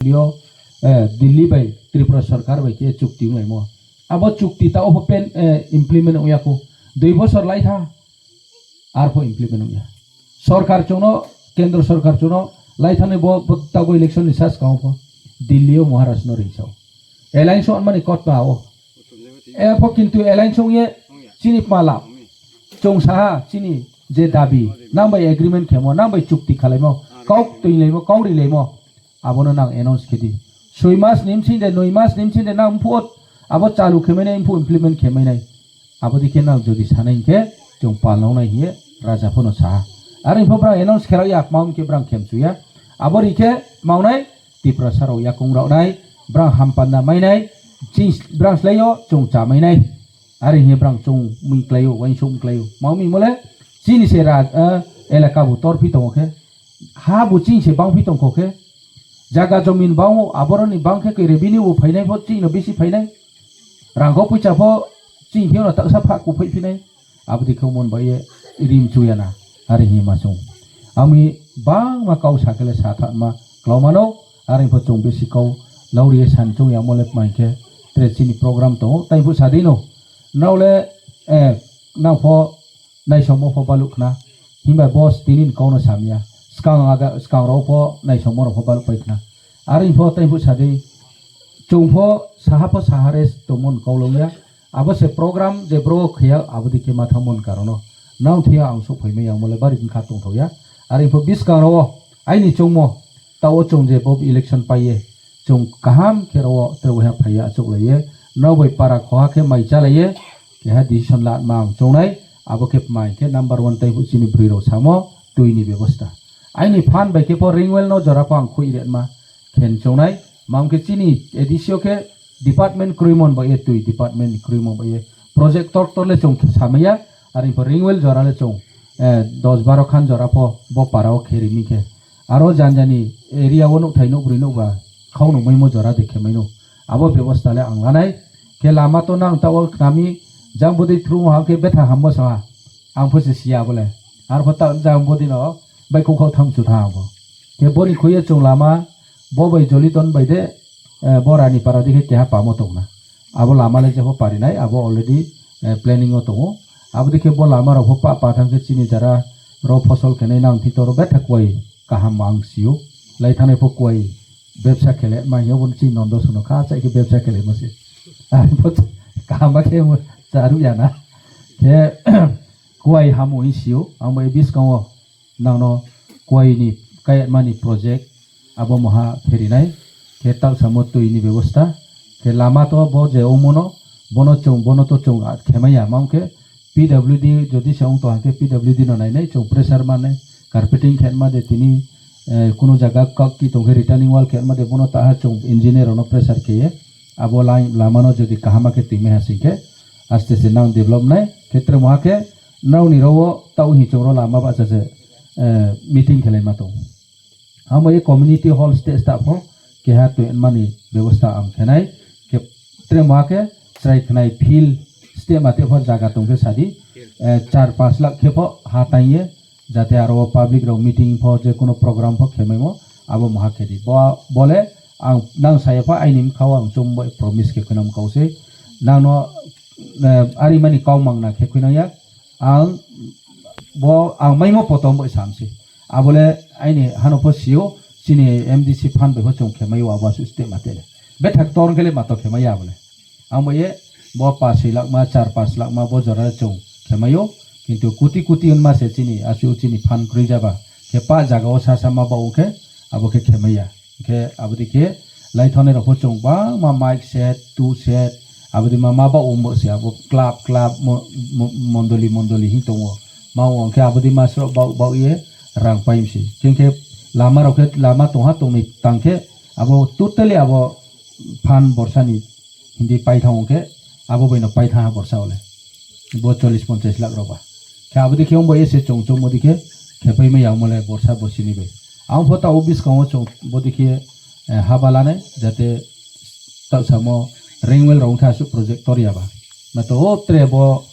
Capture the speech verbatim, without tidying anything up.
Delhi o, eh, Delhi bai Tripura sarkar bai khe chukti wnglaimo. Abo chukti ta obo pen, eh, implement wngya kho. Dui bosor lai tha, arpho implement wngya. Sarkar chwngno, kendro sarkar chwngno lai thani bo, bo tabuk election ni sa swkang pho Delhi o Maharaj no ring sao. Alliance o mani kot pa o. Epho kintu alliance wngye chini pala. Chwng saha chini je dabi, nang bai agreement khemo, nang bai chukti khalaimo, kok twilaimo, kok rilaimo, abono nang announce khedi. Soi mas ni bsing de, noi mas ni bsing de nang mphuo abo chalu khemai nai, mphuo implement khemai nai. Abo dikhe nang jodi sanai hinkhe chwng palnao nai hiye raja phano saha. Aro ipho brang announce kherok ya, maung khe brang khem chuya. Abo rikhe maunai Tiprasa rok yakung rok nai, brang hampanda mai nai, ching brang slai o chwng chamai nai. Ari hiye brang chwng mui klai o, wain suk klai o. Maung mi mole chini se raj, eh, elaka bu torphi tongo khe. Ha bu ching se bangphi tongkho khe, jaga jomin bango, aboroni bangkhe koi revenue bo phainai pho chini bisi phainai, rangkho puisa pho chini thengno taksa pha kuphai phinai, abodi khe mon bai ye rim chuyana, ari hi ma chung. Ami bangma kau sakele sa tha ma klaumano, ari pho chung bisi kau lauri ye san chung ya mole mai khe tre chini program tongo, tai phu sadino, naule, eh, nang pho naisongmo pho baluk khna, himba boss tini ni kau no samya, skang aga, skang rok pho naisongmo rok pho baluk pai khna. Ari pho tai phu sadi, chung pho saha pho saha rest tongmon kau longya, abo se program je bro khaya, abo dikhe ma thangmon karono, nang thia ang sok phaimai yang mole bari kha tongthokya. Ari pho biskang rok aini chongmo, tao chung je bob election paiye, chung kaham khe rok tre waiha phaiya achuk laiye, nrok bai para khoha khe mai cha laiye, keha decision la ma ang chongnai, abo khe ma hinkhe number one tai chini bwrwi rok samo twi ni bebosta. Aini phan bai khe pho ring well no jora pho ang khui retma khen chongnai, ma hwnkhe chini A D C o khe department kwrwi mon bai ye twi department kwrwi mon bai ye project tor tor le chong samaya, ari pho ring well jora le chong, eh, dos baro khan jora pho bo para o khe rimi khe. Aro janjani area o nukthai nukbrwi nukba khau nukmaimo jora de khemaino. Abo bebosta le ang lanai. Khe lama to nang tao khnami jang bwdwi thrum ha khe betha hammo sa. Ang pho se siya bole. Ar pho ta jang bwdwi no bai kok khau tham chu tha ang pho. Khe boni khuye chung lama bo bai Joliton bai de, eh, bo Rani para dikhe keha pamo tongna. Abo lama le jepho parinai, abo already, eh, planning o tongo. Abo dikhe bo lama rok pho pa, pa thang khe chini jara ro phosol khenai nang thito ro betha koi kaham ang sio. Lai thanai pho koi bebsa khele ma hiyo bo chini nondo suno kha chai khe bebsa khele mo se. Ar pho kaham ba khe mo charu ya na. Khe koi hamu hi sio, ang bai biskango nangno kuaini kayatmani project abo moha pherinai, khe taksamo twini bebosta, khe lama to bo je omono, bono chwng, bono to chwng khemaya, ma hwnkhe P W D jodi se wng tong hwnkhe P W D no nainai, chwng pressure manai, carpeting khenma de tini, eh, kuno jaga kak ki tongkhe returning wall khenma de bono taha chwng engineer rokno pressure kheye, abo line lamano jodi kahama khe twimai ha singkhe aste aste nang develop nai, khe tre moha khe nokni ro o tau hinchung ro lama bahcha se, eh, meeting khelai ma tong. Amo ye community hall stage ta pho keha twi mani bebosta ang khenai. Khe tre ma khe chwrai khnai field stage ma te pho jaga tong khe sadi, eh, char panch lakh khe pho ha tang ye, jate aro public rok meeting pho je kuno program pho khemaimo abo moha khedi. Bo, bole ang nang saya pho aini mkha o ang chum bai promise khe khwnam kau se. Nangno, eh, ari mani kau mangna khe khwinang ya. Ang bo ang maimo poto wng bai samsi. Abole aini hano pho sio chini M D C phan bai pho chwng khemai o abo asu step ma tele. Bethak tor kele mato khemai abole. Ang bai ye bo pas soi lakh ma, char pas lakh ma bo jora chwng khemai o. Kintu kuti kuti wngma se chini asu chini phan kwrwi jaba. Khe pa jaga o sa sa ma ba wng khe abo khe khemai ya. Hingkhe abodi khe laithonai rok pho chwng bangma mic set, tu set, abodi ma, ma ba umbo se abo club, club mo-, mo-, mondoli, mondoli hin tongo. Ma o hingkhe abodi ma srok bau, bau ye rang paimsi. Hingkhe lama rok khe lama tongha tongni tangkhe abo totally abo phan borsani hindi paithang hingkhe abo baino paithang ha borsa ole. Bo chollish ponchash lakh rok ba. Khe abodi khe wngbo ese chong chong modi khe khepai ma yang mole borsa bosini bai. Ang pho ta o biskango chong bodi khe, eh, haba lanai jate ta samo ringwel rok wngkha aswk project tor ya ba. Na to o tre bo